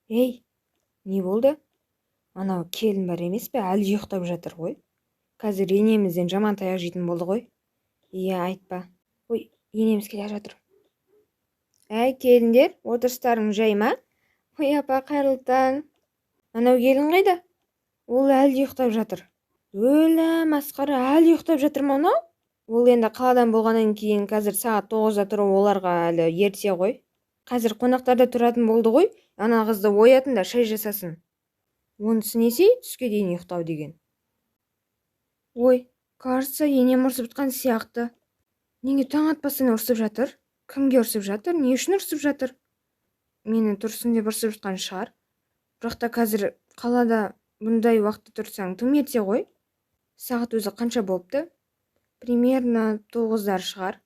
Ей, не болды? Анау келін бар емес пе, әлі ұйықтап жатыр ғой. Қазір енемізден жаман таяқ жейтін болды ғой. Иә, айтпа. Ой, енеміз келе жатыр. Әй, келіндер, отырыстарың жай ма? Ой, апа, қайырлы таң. Анау келін қайда? Ол әлі ұйықтап жатыр. Өлә, масқара, әлі ұйықтап жатыр ма анау? Ол енді қаладан болғаннан кейін қазір сағат 9-да тұру оларға әлі ерте ғой. Қазір қонақтар да тұратын болды ғой. Ана қызды оятын да шай жасасын. Онысы несі, түске дейін ұйықтау деген. Ой, кажется, енем ұрсып жатқан сияқты. Неге таң атпастан ұрсып жатыр? Кімге ұрсып жатыр? Не үшін ұрсып жатыр? Мені тұрсын деп ұрсып жатқан шығар. Бірақ та қазір қалада бұндай уақытта тұрсаң тым ерте ғой. Сағат өзі қанша болыпты? Примерно 9-дар шығар.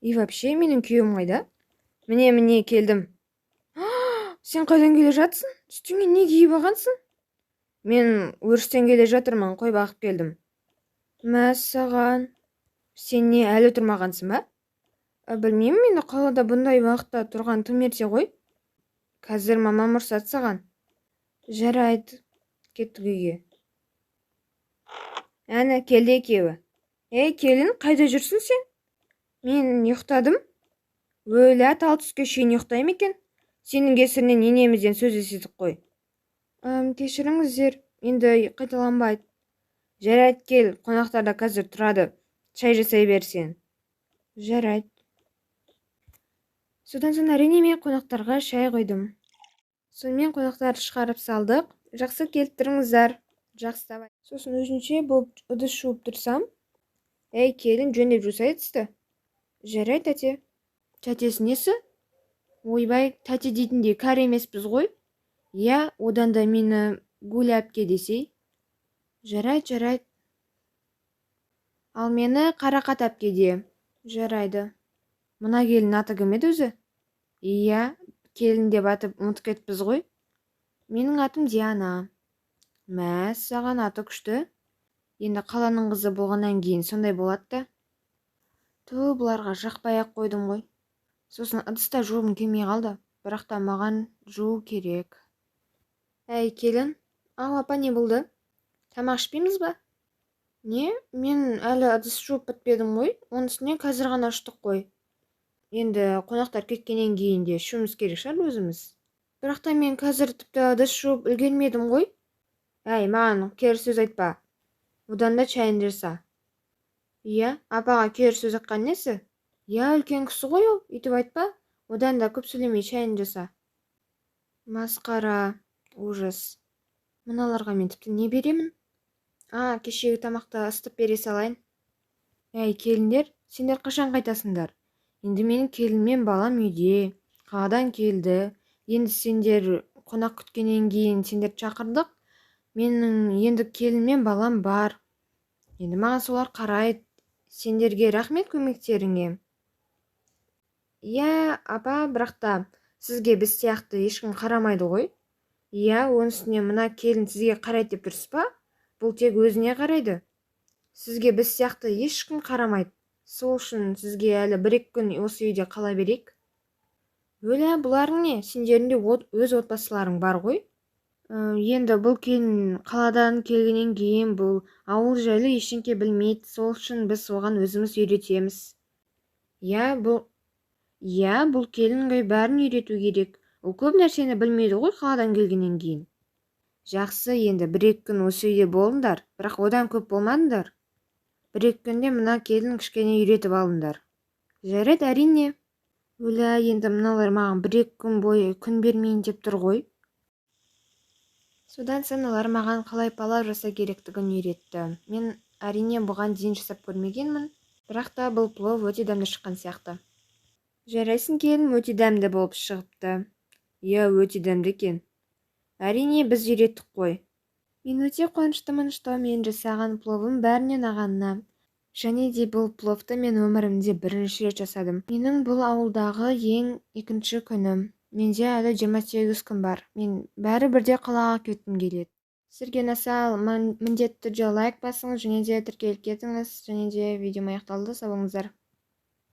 И вообще, менің күйеуім қайда? Міне, міне, келдім. Сен қайдан келе жатсың? Үстіңе не киіп алғансың? Мен өрістен келе жатырмын, қой бағып келдім. Мәссаған. Сен не, әлі тұрмағансың ба? Білмеймін, енді қалада бұндай уақытта тұрған тым ерте ғой. Қазір мамам ұрсады саған. Жарайды, кеттік үйге. Әне, келді екеуі. Ей, келін, қайда жүрсің сен? Мен ұйықтадым. Өлә, тал түске шейін ұйықтай ма екен? Сенің кесірінен енемізден сөз естідік қой. Кешіріңіздер, енді қайталанбайды. Жарайды, кел, қонақтар да қазір тұрады. Шай жасай бер сен. Жарайды. Содан соң, әрине, мен қонақтарға шай құйдым. Сонымен қонақтарды шығарып салдық. Жақсы, келіп тұрыңыздар. Жақсы, давай. Сосын өзінше болып ыдыс жуып тұрсам, ей, келін, жөндеп жусай ыдысты. Жарайды, тәте. Тәтесі несі? Ойбай, тәте дейтіндей кәрі емеспіз ғой. Иә, одан да мені Гуля әпке десей. Жарайды, жарайды. Ал мені Қарақат әпке де. Жарайды. Мына келін аты кім еді өзі? Иә, келін деп атып ұмытып кетіппіз ғой. Менің атым Диана. Мәссаған, аты күшті. Енді қаланың қызы болғаннан кейін сондай болады да. Ту, бұларға жақпай-ақ қойдым ғой. Сосын ыдыс та жуғым келмей қалды. Бірақ та маған жуу керек. Әй, келін, ау, апа, не болды? Тамақ ішпейміз ба? Не, мен әлі ыдыс жуып бітпедім ғой. Оның үстіне қазір ғана ұштық қой. Енді қонақтар кеткеннен кейін де ішуіміз керек шығар өзіміз. Бірақ та мен қазір тіпті ыдыс жуып үлгермедім ғой. Әй, маған кері сөз айтпа. Одан да шайын жаса. Иә, апаға кері сөз айтқан несі? Иә, үлкен кісі ғой ол, өйтіп айтпа. Одан да көп сөйлемей шайын жаса. Масқара, ужас. Мыналарға мен тіпті не беремін? А, кешегі тамақты ысытып бере салайын. Әй, келіндер, сендер қашан қайтасыңдар? Енді менің келінім мен балам үйде, қаладан келді. Енді сендер қонақ күткеннен кейін сендерді шақырдық. Менің енді келінім мен балам бар. Енді маған солар қарайды. Сендерге рахмет көмектеріңе. Иә, апа, бірақ та сізге біз сияқты ешкім қарамайды ғой. Иә, оның үстіне мына келін сізге қарайды деп тұрсыз ба? Бұл тек өзіне қарайды. Сізге біз сияқты ешкім қарамайды. Сол үшін сізге әлі бір-екі күн осы үйде қала берейік. Өлә, бұларың не? Сендердің де өз отбасыларың бар ғой. Енді бұл келін қаладан келгеннен кейін бұл ауыл жайлы ештеңе білмейді. Сол үшін біз оған өзіміз үйретеміз. Иә, бұл келінге бәрін үйрету керек. Ол көп нәрсені білмейді ғой қаладан келгеннен кейін. Жақсы, енді бір-екі күн осы үйде болыңдар, бірақ одан көп болмадыңдар. Бір-екі күнде мына келін кішкене үйретіп алыңдар. Жарайды, әрине. Өлә, енді мыналар маған бір-екі күн бойы күн бермейін деп тұр ғой. Содан соң олар маған қалай палау жасау керектігін үйретті. Мен әрине бұған дейін жасап көрмегенмін, бірақ та бұл плов өте дәмді шыққан сияқты. Жарайсың, келін, өте дәмді болып шығыпты. Иә, өте дәмді екен. Әрине, біз үйреттік қой. Мен өте қуаныштымын, что мен жасаған пловым бәріне ұнағанына. Және де бұл пловты мен өмірімде бірінші рет жасадым. Менің бұл ауылдағы ең екінші күнім. Менде әлі 28 күн бар. Мен бәрі бірде қалаға кеткім келеді. Сізге ұнаса, міндетті түрде лайк басыңыз және де тіркеліп кетіңіз. Және де видеом аяқталды. Сау болыңыздар.